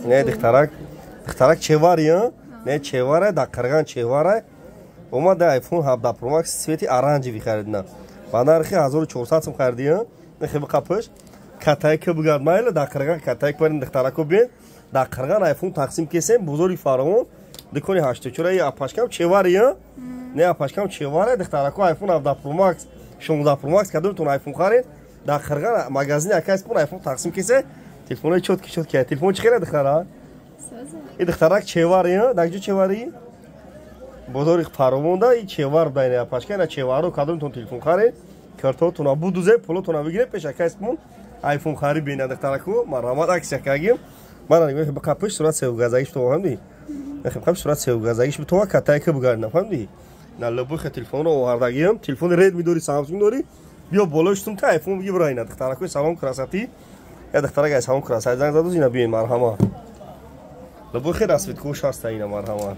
Не, духтарак, духтарак чевари, не чевара, да қирған чевара. Омада iPhone 17 Pro Max цвети оранжевый харидна. Ба нархи 1400 сум хариди, не хеби қапиш. Катайка бугар майла, да қирған катайка барин духтарако бин. Да қирған iPhone тақсим кесем, бозори Фаровон, дукони 84 и апашкам чевари, не апашкам чевара, духтарако iPhone 17 Pro Max, 16 Pro Max кадомтон iPhone харид, да қирған магазини акайспон iPhone тақсим кесе. Телефонои чотки чотки. Телефон чӣ хела духтара? И духтарак чевари, дар ҷо чевари? Бозори Фаровонда и чевар буда ина апашка, ина чеваро кадомтон телефон харед, картотона будузе, пулотона бигире, пеш акайспон iPhone хари бина духтарако, марҳамат аксия кагим. Мана нигоҳ ба қапиш сурат севгазагиш то фаҳмидӣ? Нахеб қапиш сурат севгазагиш битова катайка бугарна, фаҳмидӣ? На лабухе телефонро овардагиам, телефони Redmi дори, Samsung дори, биё болои штум та iPhone биги бира ина духтаракои салон красоты. Я духтарак ай салон красоты занг задуз ина биёин марҳамат. Лабухе расветкош ҳаста ина марҳамат.